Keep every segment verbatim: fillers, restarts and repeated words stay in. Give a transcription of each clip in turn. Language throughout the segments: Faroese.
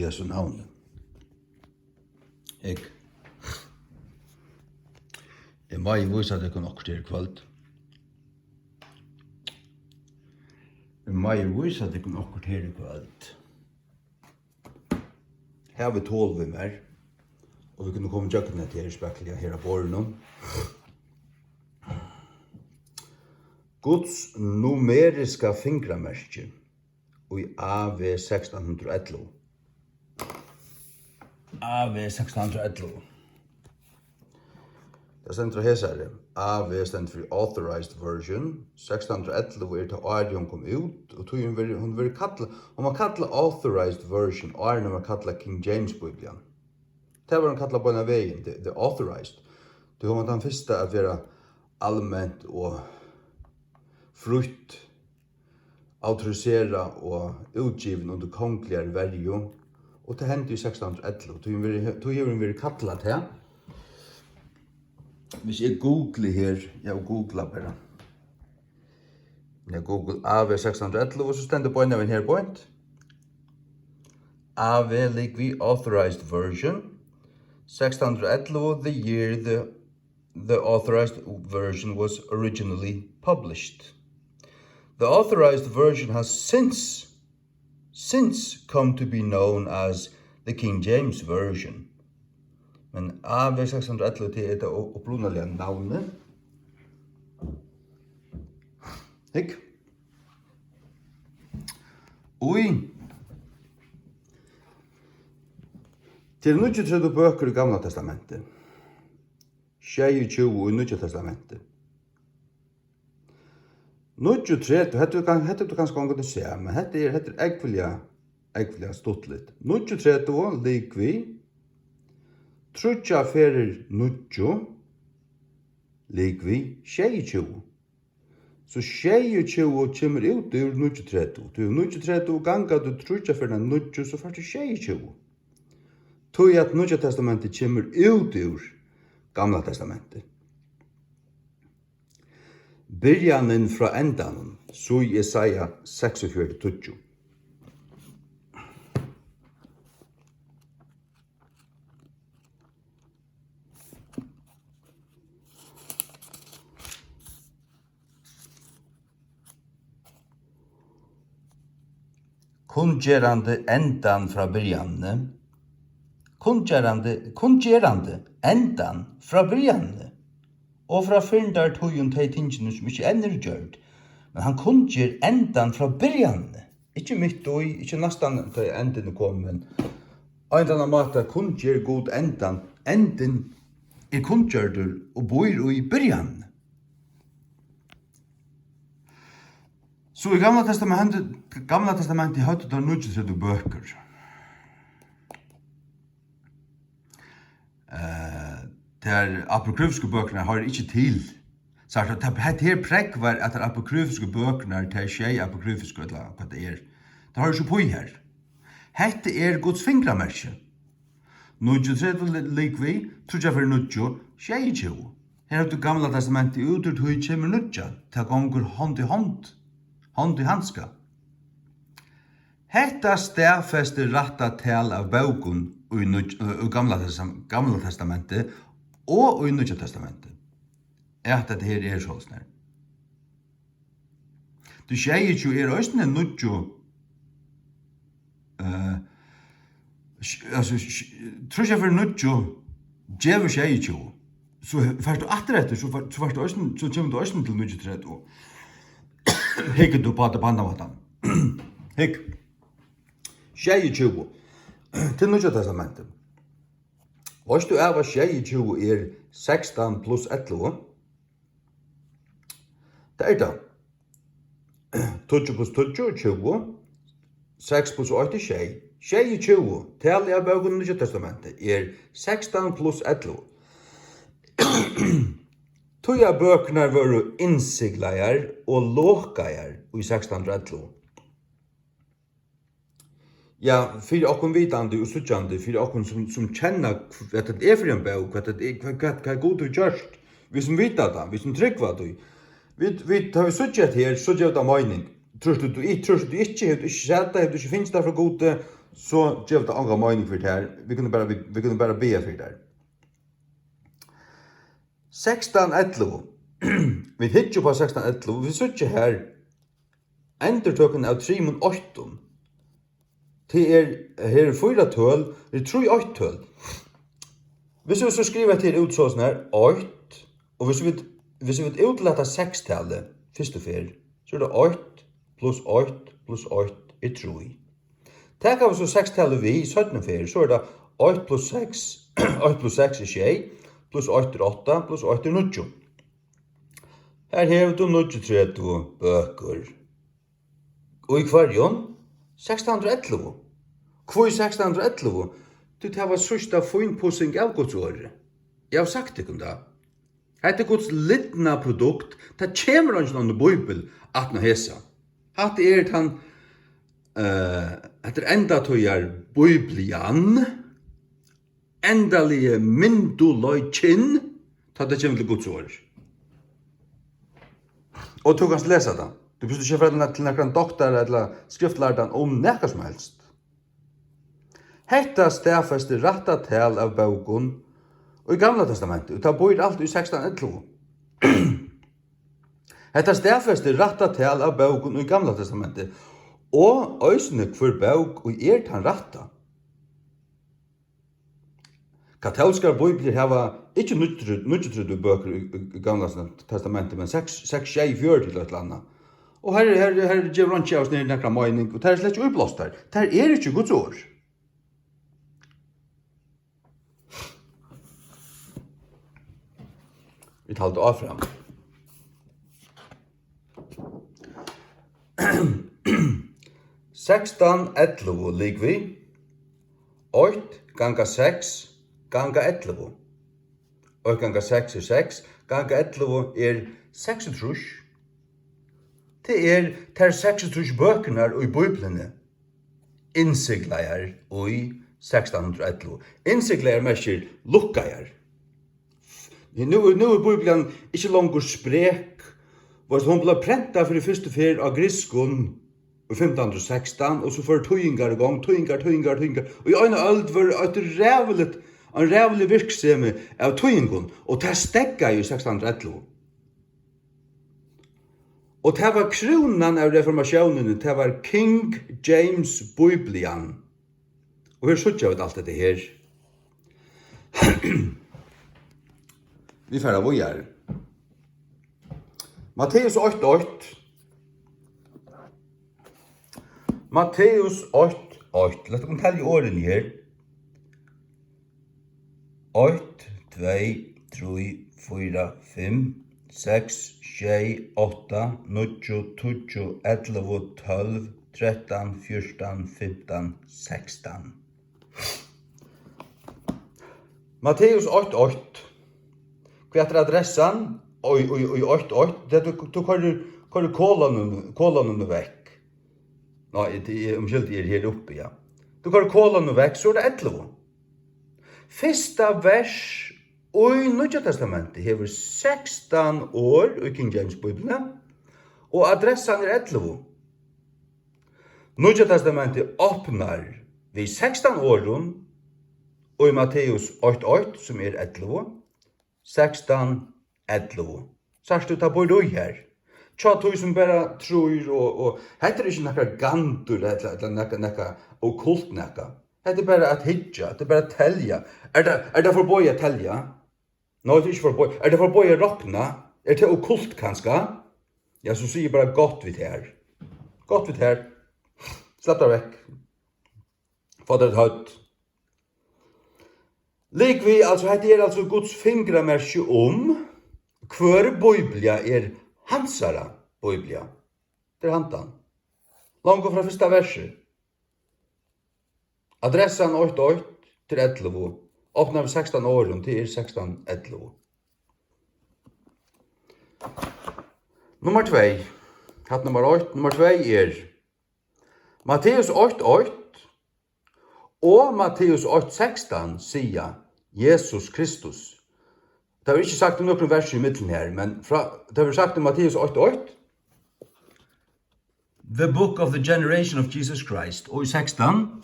Jesu navni. Hygg. Eg má jú vísa tykkum okkurt her í kvøld. Eg má jú vísa tykkum okkurt her í kvøld. Havið tol við mær, og vit kunnu koma ígjøgnum hetta her spakuliga her á borðinum. Guds numeriska fingramerki í A V sekstan hundrað og ellivu. A V sekstan hundrað og ellivu. Tað stendur á hesari. A V stendur fyri Authorized Version. Sekstan hundrað og ellivu er tað árið hon kom út, og tí hon verður, hon verður kallað, hon var kallað Authorized Version, áðrenn hon var kallað King James Biblian. Tað var hon kallað beinan vegin, the, the Authorized. Tí hon var tann fyrsta at vera alment og frítt autoriserað og útgivin undir kongligari verju, og tað hendi í sekstan hundrað og ellivu. Tí hevur verið, tí hevur hon verið kallað tað. Hvis eg googli her, eg googla bara. Eg Google A V sekstan hundrað og ellivu, og so stendur beinanvegin her beint. A V ligvið authorized version, sekstan hundrað og ellivu, the year the the authorized version was originally published. The authorized version has since, since come to be known as the King James Version. Men A V seks hundrað og ellivu, tað er tað u-, upprunaliga navnið. Hygg. Í, tað eru níggjuogtretivu bøkur í Gamla Testamenti. Sjeyogtjúgu í Nýggja Testamenti. Níggjuogtretivu, hetta er kann-, hetta er kanska ongantíð sæð, men hetta er, hetta er ógvuliga, ógvuliga stuttligt. Níggjuogtretivu ligvið tríggjar ferðir níggju ligvið sjeyogtjúgu. So sjeyogtjúgu kemur út úr níggjuogtretivu. Tú hevur níggjuogtretivu, gangar tú tríggjar ferðir níggju, so fært tú sjeyogtjúgu. Tí at Nýggja Testamentið kemur út úr Gamla Testamentið. Byrjanin frá endanum, síð Jesaja seksogfjøruti tíggju. Kunngerandi endan frá byrjanini. Kunngerandi, kunngerandi endan frá byrjanini. Og frá fyrndartíðum tey tingini, sum ikki enn eru gjørd. Men hann kunnger endan frá byrjanini. Ikki mitt í, ikki næstan, tá ið endin er komin, men á ein ella annan máta kunnger Gud endan. Endin er kunngjørdur og býr í byrjanini. So í Gamla Testamenti, Gamla Testamenti høvdu teir níggjuogtretivu bøkur. Eh, tær apokryfisku bøkurnar hoyra ikki til. So at tað, hetta her prógvar, at tær apokryfisku bøkurnar, tær sjey apokryfisku, ella hvat tað er, tað hoyrir ikki upp í her. Hetta er Guds fingramerki. Níggjuogtretivu li-, ligvið tríggjar ferðir níggju, sjeyogtjúgu. Her hevur tú Gamla Testamentið, út úr tí kemur Nýggja. Tað gongur hond í hond, hond í handska. Hetta staðfestir rætta tal av bókum í nýggj-, í Gamla Testam-, Gamla Testamenti og í Nýggja Testamenti, at hetta her er soleiðis her. Tí sjeyogtjúgu er eisini níggju, eh, sj-, altso, sj-, tríggjar ferðir níggju gevur sjeyogtjúgu. So he-, fert tú aftur eftir, so fer-, so fert tú eisini, so kemur tú eisini til níggjuogtretivu. Hyggur tú upp á tað, pannavattan. Hygg. Sjeyogtjúgu. Til Nýggja Testamentið. Veitst tú av, at sjeyogtjúgu er sekstan pluss ellivu? Tað er tað. Tíggju pluss tíggju er tjúgu. Seks pluss eitt er sjey. Sjeyogtjúgu. Talið av bókum í Nýggja Testamenti er sekstan pluss ellivu. Tí at bøkurnar vóru innsiglaðar og lokaðar í sekstan hundrað og ellivu. Ja, fyri okkum vitandi og síggjandi, fyri okkum sum, sum kenna, hvat tað er fyri ein bók, hvat tað er, hvat, hvat, hvat Gud hevur gjørt, vit sum vita tað, vit sum trúgva tí, vit, vit, tá vit síggja hetta her, so gevur tað meining. Trýrt tú, tú, trýrt tú ikki, hevur tú ikki sæð tað, hevur tú ikki fingið tað frá Gudi, so gevur tað onga meining fyri tær. Vit kunnu bara, vit, vit kunnu bara biðja fyri tær. Sekstan ellivu. Vit hyggja upp á sekstan ellivu. Vit síggja her endurtøkuna av trimum eittum. Tað er, her er fýra tøl, tað er trý eitt-tøl. Viss vit so skriva hetta her út soleiðis her, eitt, og viss vit, viss vit útlata sekstalið fyrstu ferð, so er tað eitt plus eitt plus eitt er trý. Taka vit so sekstalið við seinnu ferð, so er tað eitt plus seks, eitt plus seks er sjey, plus eitt er átta, plus eitt er níggju. Her hevur tú níggjuogtretivu bøkur. Og í hvørjum? Sekstan hundrað og ellivu. Hví sekstan hundrað og ellivu? Tí tað var síðsta fínpussing av Guds orði. Eg havi sagt tykkum tað. Hetta er Guds lidna produkt. Tað kemur eingin annar bíbel aftan á hesa. Hatta er tann, eh, hetta er endatíðar Biblian. Endaligi myndugleikin, tá tað kemur til Guds orð. Og tú kanst lesa tað. Tú behøvir ikki fara til nakran doktara ella skriftlærdan um nakað sum helst. Hetta staðfestir rætta tal av bókum í Gamla Testamenti, og tað býr alt í sekstan ellivu. Hetta staðfestir rætta tal av bókum í Gamla Testamenti, og eisini hvør bók ið er tann rætta. Katólskar bíbliur hava ikki níggjuogtretivu bøkur í, í, í Gamla Testamenti, men seks, seks, sjey, fjøruti til eitt ella annað. Og her, her, her gevur einki av oss nakra meining, og tað er slett ikki íblást har. Tað er ikki Guds orð. Vit halda áfram. Sekstan ellivu ligvið eitt ganga seks ganga ellivu. Eitt ganga seks er seks, ganga ellivu er seksogtrýss. Tað er tær seksogtrýss bøkurnar í Bíbliuni, innsiglaðar í sekstan hundrað og ellivu. Innsiglaðar merkir lukkaðar. Nú, nú er Bíblian ikki longur sprek. Veitst, hon bleiv prentað fyri fyrstu ferð á grikskum í fimtan hundrað og sekstan, og so fóru týðingar í gongd, týðingar, týðingar, týðingar. Og í eina øld var eitt ræðuligt, ein ræðulig virksemi av týðingum, og tað steðgaði í sekstan hundrað og ellivu. Og tað var krúnan av reformatiónini, tað var King James Bíblian. Og her síggja vit alt hetta her. Vit fara víðari. Matteus eitt eitt. Matteus eitt eitt. Lat okkum telja orðini her. Eitt, tvey, trý, fýra, fimm, seks, sjey, átta, níggju, tíggju, ellivu, tólv, trettan, fjúrtan, fimtan, sekstan. Matteus eitt eitt. Hvat er adressan? Í, í, í eitt eitt, tað tú, tú koyrir, koyrir kolonina, kolonina vekk. Ná, eg, eg, umskylda, eg eri her uppi, ja. Tú koyrir kolonina vekk, so er tað ellivu. Fyrsta vers í Nýggja Testamenti hevur sekstan orð í King James Bíbliuni, og adressan er ellivu. Nýggja Testamentið opnar við sekstan orðum í Matteus eitt eitt, sum er ellivu, sekstan, ellivu. Sært tú, tað býr í her. Hjá tí sum bara trýr og, og hetta er ikki nakar gandur ella, ella nakað, nakað okkult nakað. Hetta er bara at hyggja, hetta er bara at telja. Er tað, er tað forboðið at telja? Nei, tað er ikki forboðið. Er tað forboðið at rokna? Er tað okkult kanska? Ja, so sigi eg bara gott við tær. Gott við tær. Slapp tær vekk. Fá tær eitt høvd. Ligvið, altso, hetta er altso Guds fingramerki um, hvør Bíblia er hansara Bíblia. Tað er handan. Longu frá fyrsta versi. Adressan eitt eitt til ellivu. Opnar við sekstan orðum, tað er sekstan ellivu. Nummar tvey. Hatt nummar eitt. Nummar tvey er Matteus eitt eitt og Matteus eitt sekstan siga Jesus Kristus. Tað verður ikki sagt í nøkrum versi ímillum her, men frá, tað verður sagt í Matteus eitt eitt, The Book of the Generation of Jesus Christ, og í sekstan,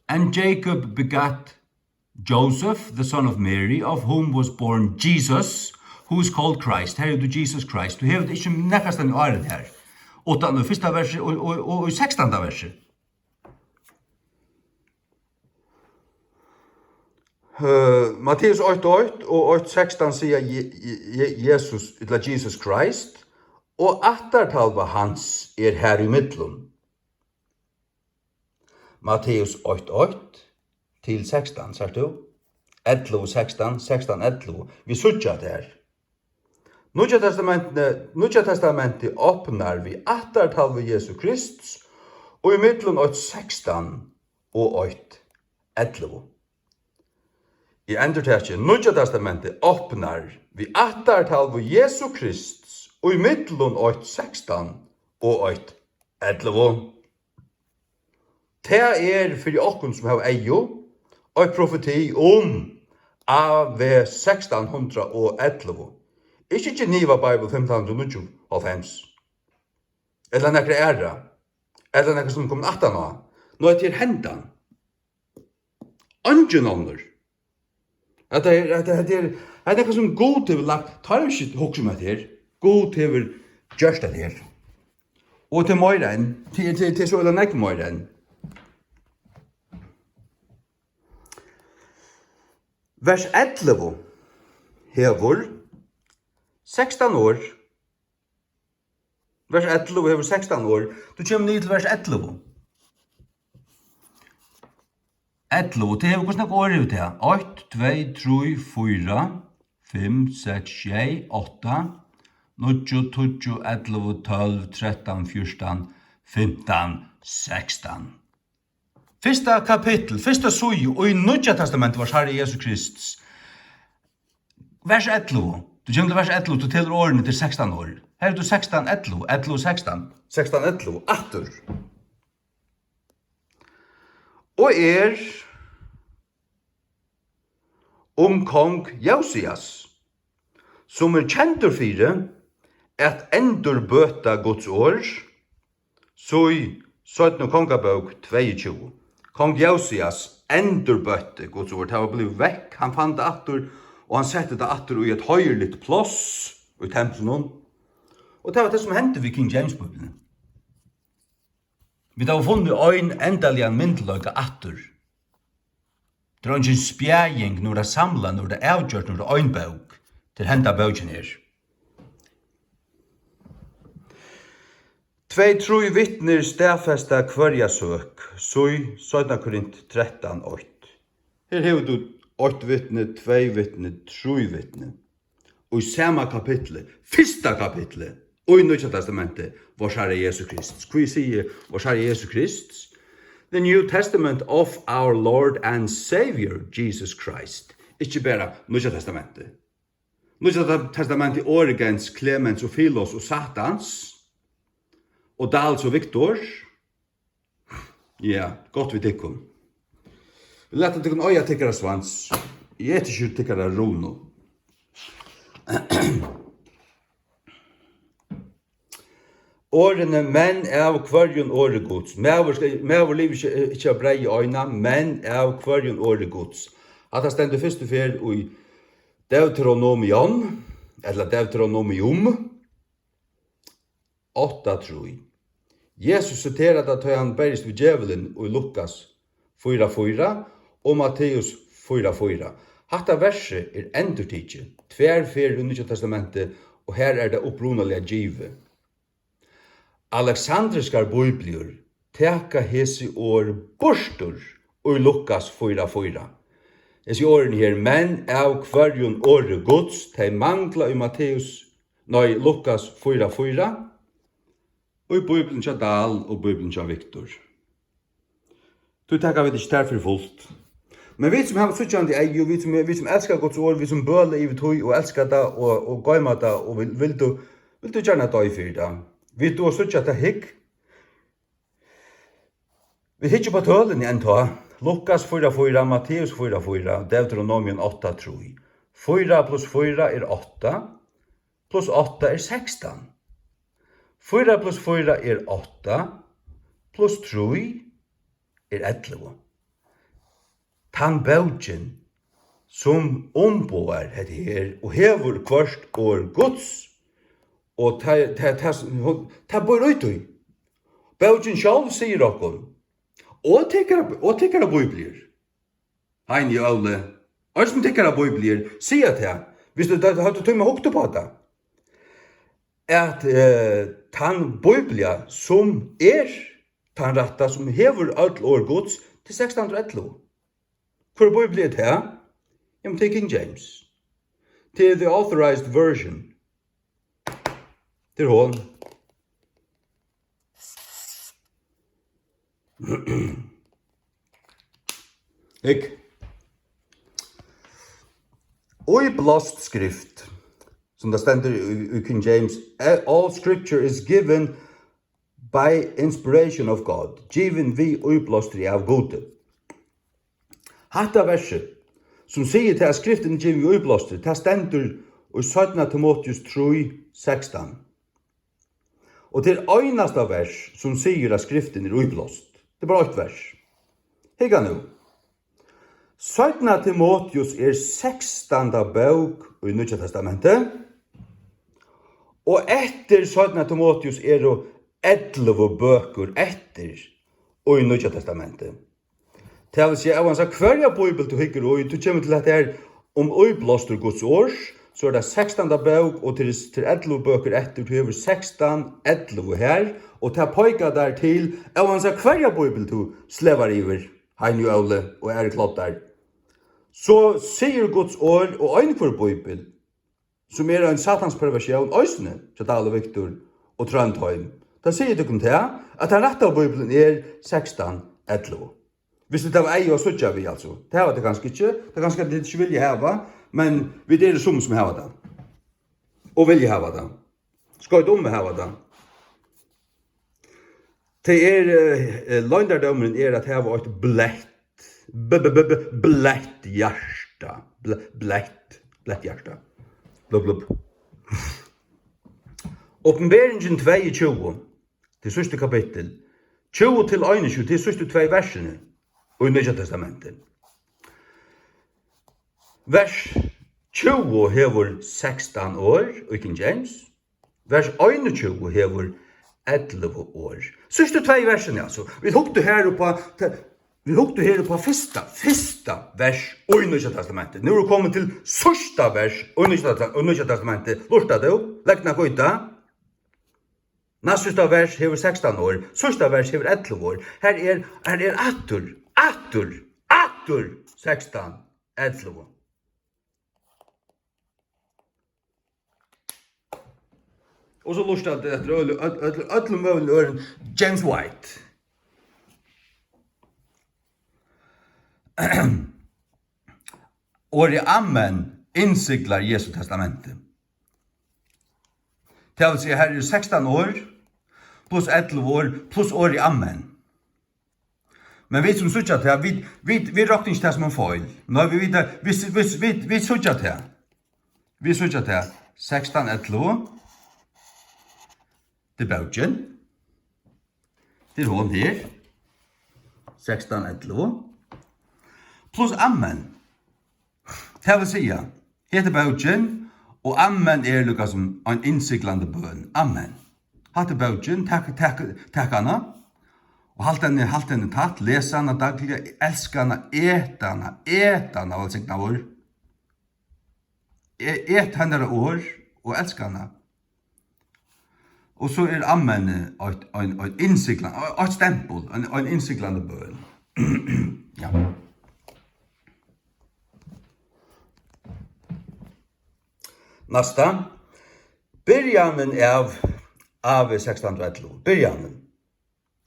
"And Jacob begat Joseph, the son of Mary, of whom was born Jesus, who is called Christ." Her er tú Jesus Christ. Tú hevur tað ikki nakað stað í áðrenn her. Uttan í fyrsta versi og, og, og, og í sekstanda versi. Eh, Matteus eitt eitt og eitt sekstan siga Je-, Je-, Je-, Jesus, ella Jesus Christ, og ættartalva hans er har í millum. Matteus eitt eitt til sekstan, sært tú? Ellivu sekstan, sekstan ellivu. Vit síggja tað her. Nýggja Testamentið, Nýggja Testamentið opnar við ættartalvu Jesu Krists, og í millum eitt sekstan og eitt ellivu. Eg endurtaki, Nýggja Testamentið opnar við ættartalvu Jesu Krists, og í millum eitt sekstan og eitt ellivu. Tað er fyri okkum, sum hava eygu, eitt profeti um A V sekstan hundrað og ellivu. Ikki Geneva Bible fimtan hundrað og níggjuoghálvfems. Ella nakra aðra. Ella nakra, sum er komin aftan á. Nei, tað er hendan. Eingin onnur. Hetta er, hetta, hetta er, hetta er nakað, sum Gud hevur lagt, tá er ikki hugsa um hetta her. Gud hevur gjørt hetta her. Og til meira enn, til, til, til so er tað nógv meira enn. Vers ellivu hevur sekstan orð. Vers ellivu hevur sekstan orð. Tú kemur niður til vers ellivu. Ellivu, tað hevur, hvussu nógv orð hevur tað? Eitt, tvey, trý, fýra, fimm, seks, sjey, átta, níggju, tíggju, ellivu, tólv, trettan, fjúrtan, fimtan, sekstan. Fyrsta kapittul, fyrsta síðu í Nýggja Testamentinum, vár Harri Jesus Kristus. Vers ellivu. Tú kemur til vers ellivu, tú telur orðini til sekstan orð. Her er tú sekstan ellivu, ellivu sekstan, sekstan ellivu, aftur. Og er um kong Josias, sum er kendur fyri at endurbøta Guds orð, síg Seinnu Kongabók tveyogtjúgu. Kong Josias endurbøtti Guds orð. Tað var blivið vekk. Hann fann tað aftur, og hann setti tað aftur í eitt heiðurligt pláss í templinum. Og tað var tað, sum hendi við King James Bíbliuni. Vit hava funnið ein endaligan myndugleika aftur. Tað er eingin spjaðing, nú er tað samlað, nú er tað avgjørt, nú er tað ein bók. Tað er henda bókin her. Tvey, trý vitnir staðfesta hvørja søk, síg Seinna Korint trettan eitt. Her hevur tú eitt vitni, tvey vitni, trý vitni. Og í sama kapitli, fyrsta kapitli, og í Nýggja Testamenti, vár Harra Jesus Kristus. Hví sigi eg vár Harra Jesus Kristus? The New Testament of our Lord and Savior Jesus Christ. Ikki bara Nýggja Testamenti. Nýggja Testamenti, Origens, Klemens og Filos og Satans, og Dals og Viktors. Ja, gott við tykkum. Vit lata tykkum eiga tykkara svans. Eg eti ikki tykkara runu. Orðini, men av hvørjum orði Guds. Maður skal, maður livir ikki, ikki av breyði eina, men av hvørjum orði Guds. Hatta stendur fyrstu ferð í Deuteronomion, ella Deuteronomium, átta trý. Jesus siterar tað, tá hann berjist við djevulin í Lukas fýra fýra og Matteus fýra fýra. Hatta versið er endurtikið tvær ferðir í Nýggja Testamenti, og har er tað upprunaliga givið. Aleksandriskar bíbliur taka hesi orð burtur úr Lukas fýra fýra. Hesi orðini her, men av hvørjum orði Guds, tey mangla í Matteus, nei, Lukas fýra fýra, í Bíbliuni hjá Dahl og Bíbliuni hjá Viktor. Tí taka vit ikki tær fyri fult. Men vit, sum hava síggjandi eygu, vit, sum, vit, sum elska Guds orð, vit, sum bøla yvir tí og elska tað og, og goyma tað og vil, vildu, vildu gjarna doyð fyri tað. Vit duga at síggja tað, hygg. Vit hyggja upp á tølini enntá. Lukas fýra fýra, Matteus fýra fýra, Deuteronomium átta trý. Fýra pluss fýra er átta, pluss átta er sekstan. Fýra pluss fýra er átta, pluss trý er ellivu. Tann bókin, sum umboðar hetta her og hevur hvørt orð Guds, og tað, tað, tað, hon, tað býr í tí. Bókin sjálv sigur okkum, og tykkara, og tykkara bíbliur, Heini og Óli, eisini tykkara bíbliur, siga tað, viss tú, tá, tá, tú tíma hugt upp á tað, at, eh, tann bíblia, sum er tann rætta, sum hevur øll orð Guds, til sekstan hundrað og ellivu. Hvør bíblia er tað? Jamen, tað er King James. Tað er the authorized version. Tað er hon. Hygg. Íblást skrift, sum tað stendur í, í King James, "All scripture is given by inspiration of God", givin við íblástri av Gudi. Hatta versið, sum sigur tað, at skriftin er givin við íblástri, tað stendur í seinna Timoteus trý sekstan. Og tað er einasta vers, sum sigur, at skriftin er íblást. Tað er bara eitt vers. Hygga nú. Seinna Timoteus er sekstanda bók í Nýggja Testamenti, og eftir seinna Timoteus eru ellivu bøkur eftir í Nýggja Testamenti. Tað vil siga, óansæð hvørja bíbel tú hyggur í, tú kemur til hetta her um íblástur Guds orðs, so er tað sekstanda bók, og til, til ellivu bøkur eftir, tú hevur sekstan, ellivu her, og tað peikar tær til, óansæð hvørja bíbel tú slevar yvir, Heini og Óli og aðrir kloddar, so sigur Guds orð og ein hvør bíbel, sum er ein satans perversión eisini hjá Dahl og Victor og Trondheim. Tað sigur tykkum tað, at tann rætta bíblian er sekstan ellivu. Viss tit hava eygu at síggja við, altso. Tað hava tit kanska ikki. Tað er kanska, at tit ikki vilja hava, men vit eru sum, sum hava tað. Og vilja hava tað. Skoyt um at hava tað. Tað er, eh, eh, loyndardómurin er at hava eitt bleytt, b-, b-, b-, b-, bleytt hjarta. Ble-, bleytt, bleytt hjarta. Blub, blub. Opinberingin tveyogtjúgu, tað síðsta kapittul. Tjúgu til einogtjúgu, tað síðstu tvey versini í Nýggja Testamenti. Vers tjúgu hevur sekstan orð í King James. Vers einogtjúgu hevur ellivu orð. Síðstu tvey versini, altso. Vit hugdu her upp á, ta-, vit hugdu her upp á fyrsta, fyrsta vers í Nýggja Testamenti. Nú eru vit komin til síðsta vers í Nýggja Testa-, í Nýggja Testamenti. Lurta tú? Legg nakað í tað. Næstsíðsta vers hevur sekstan orð. Síðsta vers hevur ellivu orð. Her er, her er aftur, aftur, aftur sekstan, ellivu. Og so lurta tit eftir øll-, øll-, øll-, øllum møguligum øðrum. James White. Orðið amen innsiglar Jesu testamenti. Tað vil siga, her eru sekstan orð, pluss ellivu orð, pluss orðið amen. Men vit sum síggja tað, vit, vit, vit rokna ikki tað sum ein feil. Nei, vit vita, vit, vit, vit, vit síggja tað. Vit síggja tað. Sekstan ellivu. Tað er bókin. Tað er hon her. Sekstan ellivu. Pluss amen. Tað vil siga, hetta er bókin, og amen er líka sum ein innsiglandi bøn. Amen. Hatta er bókin, tak, tak, tak hana, og halt henni, halt henni tætt, les hana dagliga, elska hana, et hana, et hana, vælsignaður. E-, et hennara orð og elska hana. Og so er amen eitt, ein, ein innsiglan-, eitt stempul, ein, ein innsiglandi bøn. Ja. Næsta. Byrjanin av A V sekstan hundrað og ellivu. Byrjanin.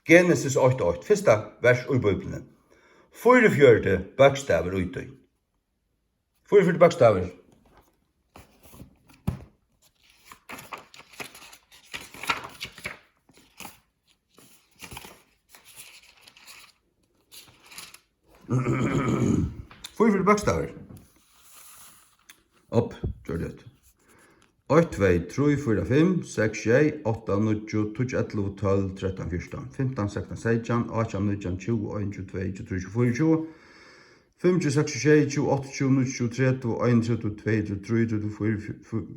Genesis eitt eitt, fyrsta vers í Bíbliuni. Fýraogfjøruti bókstavir í tí. Fýraogfjøruti bókstavir. Fýraogfjøruti bókstavir. Upp, gjør det. eitt, tvey, trý, fýra, fimm, seks, sjey, átta, níggju, tíggju, ellivu, tólv, trettan, fjúrtan, fimtan, sekstan, seytjan, átjan, nítjan, tjúgu, einogtjúgu, tveyogtjúgu, trýogtjúgu, fýraogtjúgu, fimmogtjúgu, seksogtjúgu, sjeyogtjúgu, áttaogtjúgu, níggjuogtjúgu, tretivu, einogtretivu, tveyogtretivu, trýogtretivu, fýraogtretivu,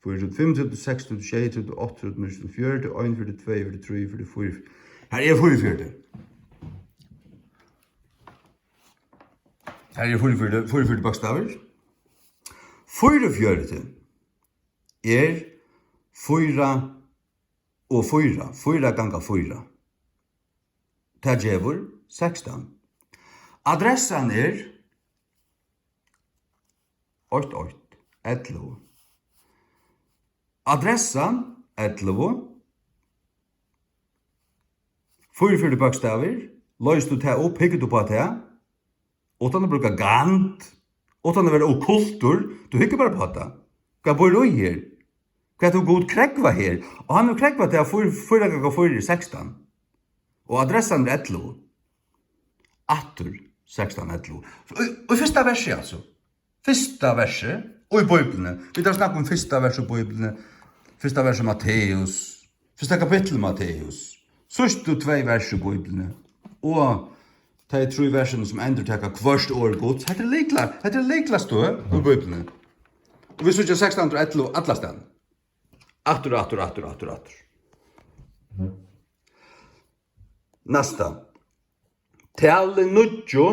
fimmogtretivu, seksogtretivu, sjeyogtretivu, áttaogtretivu, níggjuogtretivu, fjøruogtretivu, einogfjøruti, tveyogfjøruti, trýogfjøruti, fýraogfjøruti. Har er fýraogfjøruti. Har er fýraogfjøruti, fýraogfjøruti bókstavir. Fýraogfjøruti er fýra og fýra. Fýra ganga fýra. Tað gevur sekstan. Adressan er eitt eitt ellivu. Adressan ellivu. Fýraogfjøruti bókstavir. Loysir tú tað upp, hyggur tú upp á tað? Uttan at brúka gand, uttan at vera okkultur, tú hyggur bara upp á tað. Hvat býr í her? Hvat hevur Gud krógvað her? Og hann hevur krógvað tað, at fýra, fýra ganga fýra er sekstan. Og adressan er ellivu. Aftur sekstan ellivu. Í, í fyrsta versi, altso. Fyrsta versi í Bíbliuni. Vit hava snakkað um fyrsta vers í Bíbliuni. Fyrsta vers í Matteus. Fyrsta kapittul í Matteus. Síðstu tvey vers í Bíbliuni. Og tey trý versini sum endurtaka hvørt orð Guds. Hetta er lykla-, hetta er lyklastøð í Bíbliuni. Og vit síggja sekstan hundrað og ellivu allastaðni. Aftur, aftur, aftur, aftur, aftur. Næsta. Talið níggju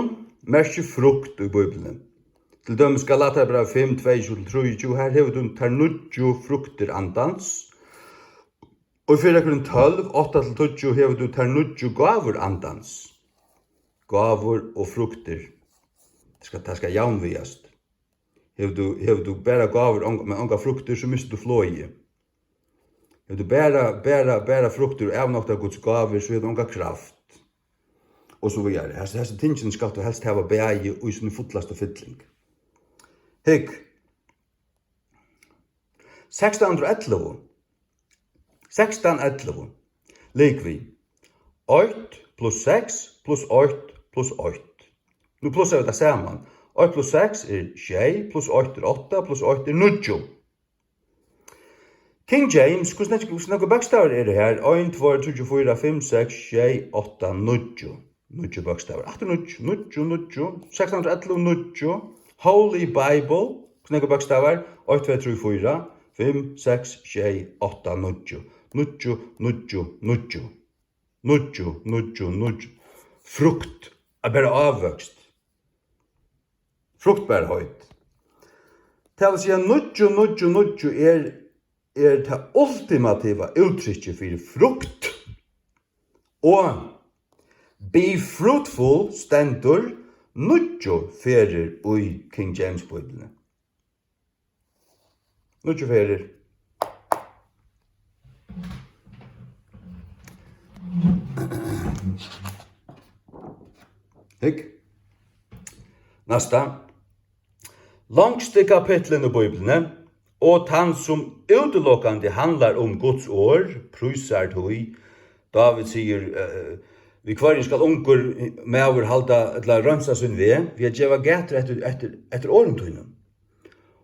merkir frukt í Bíbliuni. Til dømis Galatiabrævið fimm, tveyogtjúgu til trýogtjúgu, har hevur tú tær níggju fruktir andans. Og í Fyrrakønum tólv, átta til tíggju hevur tú tær níggju gávur andans. Gávur og fruktir. Tað skal, tað skal javnvigast. Hevur tú, hevur tú bara gávur, ong-, men ongar fruktir, so missir tú flogið. Hevur tú bara, bara, bara fruktir og avnoktar Guds gávur, so hevur tú onga kraft. Og so víðari. Hesi, hesi tingini skalt tú helst hava bæði í síni fullastu fylling. Hygg. Sekstan hundrað og ellivu. Sekstan ellivu. Ligvið. Eitt pluss seks pluss eitt pluss eitt. Nú plussa vit tað saman. Eitt pluss seks er sjey, pluss eitt er átta, pluss eitt er níggju. King James, hvussu nógv-, hvussu nógvir bókstavar eru har? Ein, tveir, tríggir, fýra, fimm, seks, sjey, átta, níggju. Níggju bókstavar. Aftur níggju, níggju, níggju. Sekstan hundrað og ellivu, níggju. Holy Bible, hvussu nógvir bókstavar? Eitt, tvey, trý, fýra, fimm, seks, sjey, átta, níggju. Níggju, níggju, níggju. Níggju, níggju, níggju. Frukt, at bera ávøkst. Fruktbarheit. Tað vil siga, níggju, níggju, níggju er, er tað ultimativa úttrykkið fyri frukt. Og be fruitful stendur níggju ferðir í King James Bíbliuni. Níggju ferðir. Hygg. Næsta. Longsti kapitlin í Bíbliuni, og tann, sum útilokandi handlar um Guds orð, prísar tí. Dávid sigur, eh, við hvørjum skal ungur maður halda ella reinsa sín veg? Við at geva gætur eftir, eftir, eftir orðum tínum.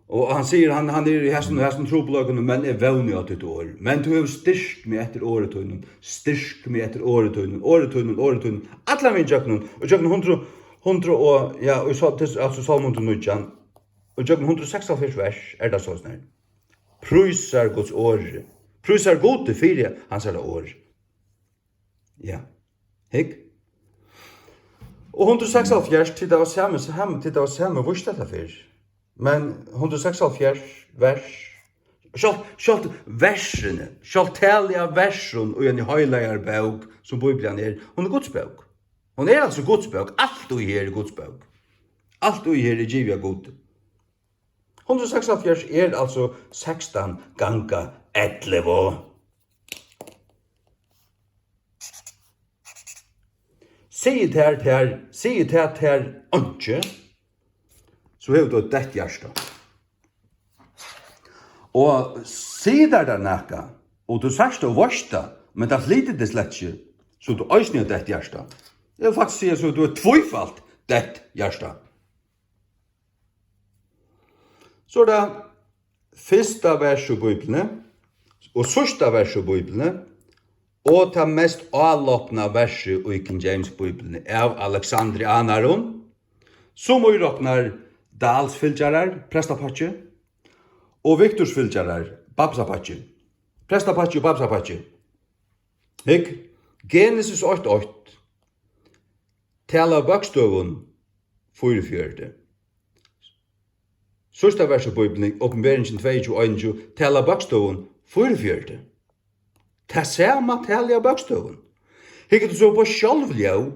Og hann sigur, hann, hann er í hesum, hesum trupulleikunum, men eg vóni á títt orð. Men tú hevur styrkt meg eftir orði tínum. Styrk meg eftir orði tínum, orði tínum, orði tínum. Allan vegin gjøgnum, og gjøgnum hundrað, hundrað og, ja, og so, til, altso Sálm hundrað og nítjan. Og gjøgnum hundrað og seksoghálvfjerðs vers er tað soleiðis her. Prísar Guds orði. Prísar Gudi fyri hansara orð. Ja. Hygg. Og hundrað og seksoghálvfjerðs, tit hava sami, sami, tit hava sami víst hetta fyrr. Men hundrað og seksoghálvfjerðs vers, sjálvt, sjálvt versini, sjálvt talið av versum í eini heilagari bók, sum Bíblian er, hon er Guds bók. Hon er altso Guds bók. Alt í her er Guds bók. Alt í her er givið av Gudi. Hundrað og seksoghálvfjerðs er altso sekstan ganga ellivu. Sigi tað tær, sigi tað tær einki, so hevur tú eitt deytt hjarta. Og sigur tær tað nakað, og tú sært tað og veitst tað, men tað flytur teg slett ikki, so tú eisini eitt deytt hjarta. Eg vil faktiskt siga, so tú er tvífalt deytt hjarta. So er tað Fyrsta vers í Bíbliuni og síðsta vers í Bíbliuni og tað mest álopna versið í King James Bíbliuni av Alexander Anarum, sum íroknar Dahls fylgjarar, prestapakki, og Viktors fylgjarar, bamsapakki. Prestapakki og bamsapakki. Hygg, Genesis eitt eitt, talar bókstavum fýraogfjøruti. Síðsta vers í Bíbliuni, Opinberingin tveyogtjúgu einogtjúgu, talar bókstavum fýraogfjøruti. Tað sama talið av bókstavum. Hyggur tú so upp á sjálvljóð,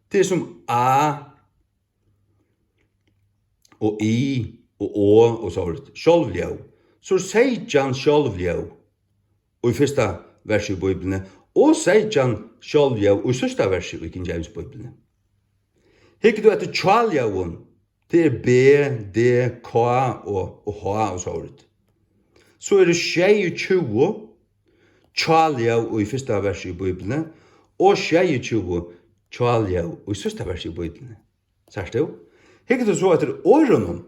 tað er sum A og I og O og so víðari. Sjálvljóð. So er seytjan sjálvljóð í fyrsta versi í Bíbliuni og seytjan sjálvljóð í síðsta versi í King James Bíbliuni. Hyggur tú eftir hjáljóðum, tað er B, D, K og, og H og so víðari. So eru sjeyogtjúgu hjáljóð í fyrsta versi í Bíbliuni og sjeyogtjúgu hjáljóð í síðsta versi í Bíbliuni. Sært tú? Hyggur tú so eftir orðunum?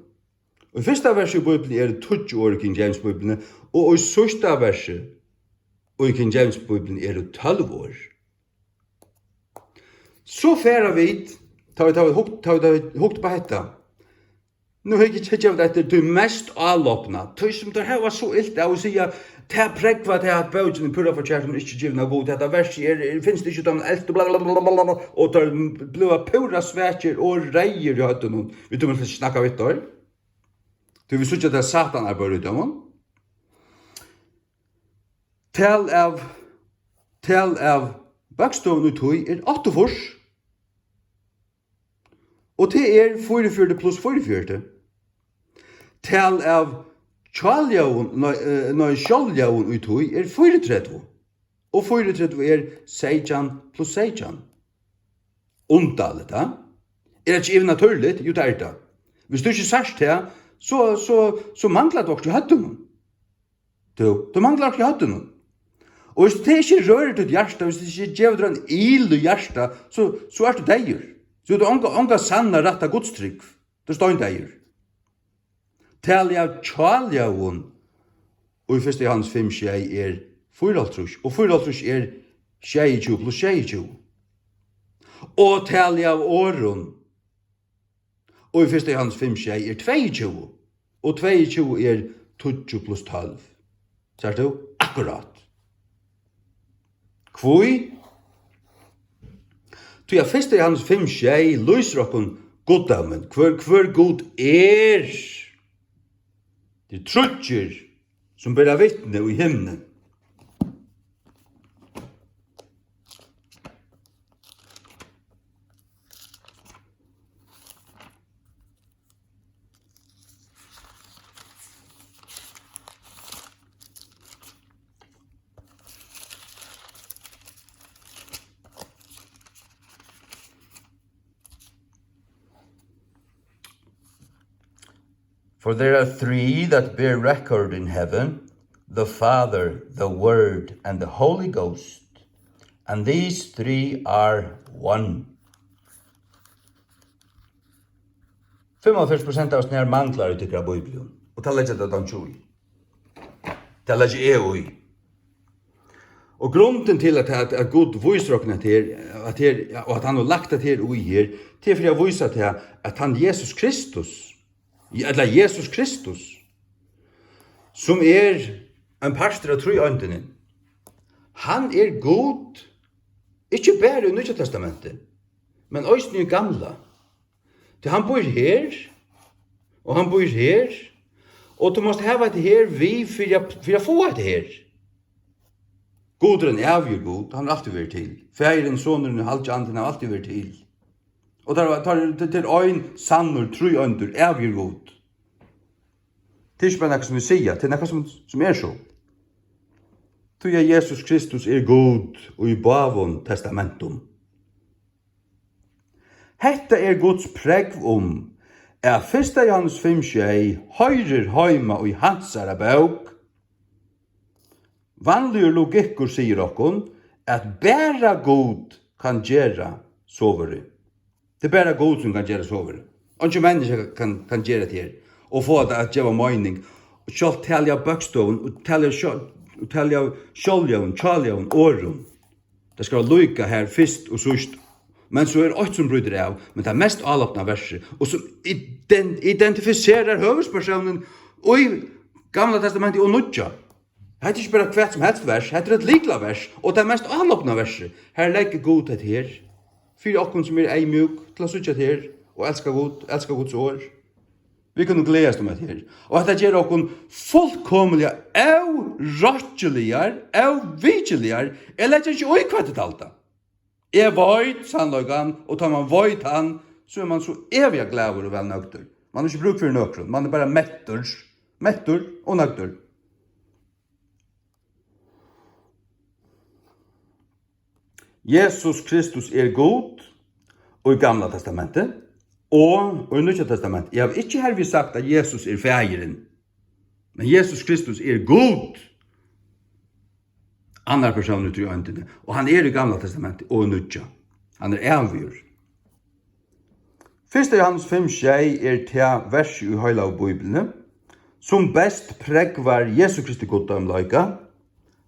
Í fyrsta versi í Bíbliuni eru tíggju orð í King James Bíbliuni, og í síðsta versi í King James Bíbliuni eru tólv orð. So fara vit, tá vit hava hugt, tá vit hava hugt upp á hetta. Nú hyggi, hyggja vit eftir tí mest álopna, tí sum teir hava so ilt av at siga, tað prógvar tað, at bókin er púra forkert, hon er ikki givin av Gud, hetta versið er, er, finst ikki í teimum elstu, bla, bla, bla, og teir blíva púra svakir og reyðir í høvdinum. Vit tíma slett ikki snakka við teir. Tí vit síggja, at Satan arbeiðir í teimum. Tal av, tal av bókstavum í tí er áttaogfýrs. Og tað er fýraogfjøruti pluss fýraogfjøruti. Tal av hjáljóðum, nei, eh, nei, sjálvljóðum í tí er fýraogtretivu. Og fýraogtretivu er seytjan pluss seytjan. Undarligt, ha? Er tað ikki yvirnatúrligt? Jú, tað er tað. Viss tú ikki sært tað, so, so, so manglar tú okkurt í høvdinum. Tú, tú manglar okkurt í høvdinum. Og viss tað ikki rørir títt hjarta, viss tað ikki gevur tær ein il í hjarta, so, so ert tú deyður. So tú onga, onga sanna, rætta gudstrúgv. Tú ert steindeyður. Talið av hjáljóðum í fyrsta Jóhannes fimm sjey er fýraoghálvtrýss, og fýraoghálvtrýss er sjeyogtjúgu pluss sjeyogtjúgu. Og talið av orðum í fyrsta Jóhannes fimm sjey er tveyogtjúgu, og tveyogtjúgu er tíggju pluss tólv. Sært tú? Akkurát. Hví? Tí at fyrsta Jóhannes fimm sjey lýsir okkum guddómin, hvør, hvør Gud er. Tað eru tríggir, sum bera vitni í himni. For there are three that bear record in heaven, the Father, the Word, and the Holy Ghost, and these three are one. Fimmoghálvfjerðs prosent av okkum her manglar í tykkara bíblium, og tað leggja tit einki í. Tað leggi eg í. Og grundin til, at, at, at Gud vísir okkum hetta her, at her, og at hann hevur lagt hetta her í her, tað er fyri at vísa til, at hann Jesus Kristus, ella Jesus Kristus, sum er ein partur av tríeindini, hann er Gud, ikki bara í Nýggja Testamenti, men eisini í Gamla. Tí hann býr her, og hann býr her, og tú mást hava hetta her við fyri at, fyri at fáa hetta her. Gud er ein ævigur Gud, hann hevur altíð verið til. Faðirin, Sonurin og Heilagi Andin hava altíð verið til. Og tað er, tað er, tað er ein sannur, tríeindur, ævigur Gud. Tað er ikki bara nakað, sum vit siga, tað er nakað, sum, sum er so. Tí at Jesus Kristus er Gud í báðum testamentum. Hetta er Guds prógv um, at fyrsta Jóhannes fimm sjey hoyrir heima í hansara bók. Vanligur logikkur sigur okkum, at bara Gud kann gera sovorðið. Tað er bara Gud, sum kann gera sovorðið. Einki menniskja kann, kann gera tað her og fáa tað at geva meining. Og sjálvt talið av bókstøðum og talið av sjál-, og talið av sjálvljóðum, hjáljóðum, orðum. Tað skal vera líka har fyrst og síðst. Men so er eitt, sum brýtur av. Men tað mest álopna versið, og sum ident-, identifiserar høvuðspersónin í Gamla Testamenti og Nýggja. Hetta er ikki bara hvat sum helst vers, hetta er eitt lyklaversið, og tað mest álopna versið. Har leggur Gud hetta her fyri okkum, sum eru eyðmjúk, til at síggja hetta her og elska Gud, elska Guds orð. Vit kunnu gleðast um hetta her. Og hetta ger okkum fullkomiliga órokkiligar, óvikiligar. Eg leggi ikki í, hvat tit halda. Eg veit sannleikan, og tá mann veit hann, so er mann so eviga glaður og væl nøgdur. Mann hevur ikki brúk fyri nøkrum, mann er bara mettur, mettur og nøgdur. Jesus Kristus er Gud í Gamla Testamenti og í Nýggja Testamenti. Eg havi ikki hervið sagt, at Jesus er Faðirin, men Jesus Kristus er Gud, annar persónur í Tríeindini, og hann er í Gamla Testamenti og í Nýggja. Hann er ævigur. Fyrsta Jóhannes fimm sjey er tað vers í Heilagu Bíbliuni, sum best prógvar Jesu Kristi guddómleika,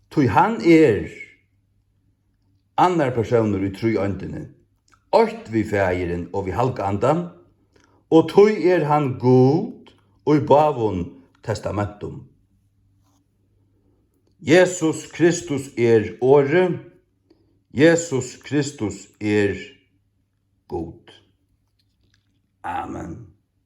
tí hann er annar persónur í Tríeindini, eitt við Faðirin og við Halga Andan, og tí er hann Gud í báðum testamentum. Jesus Kristus er Orðið, Jesus Kristus er Gud. Amen.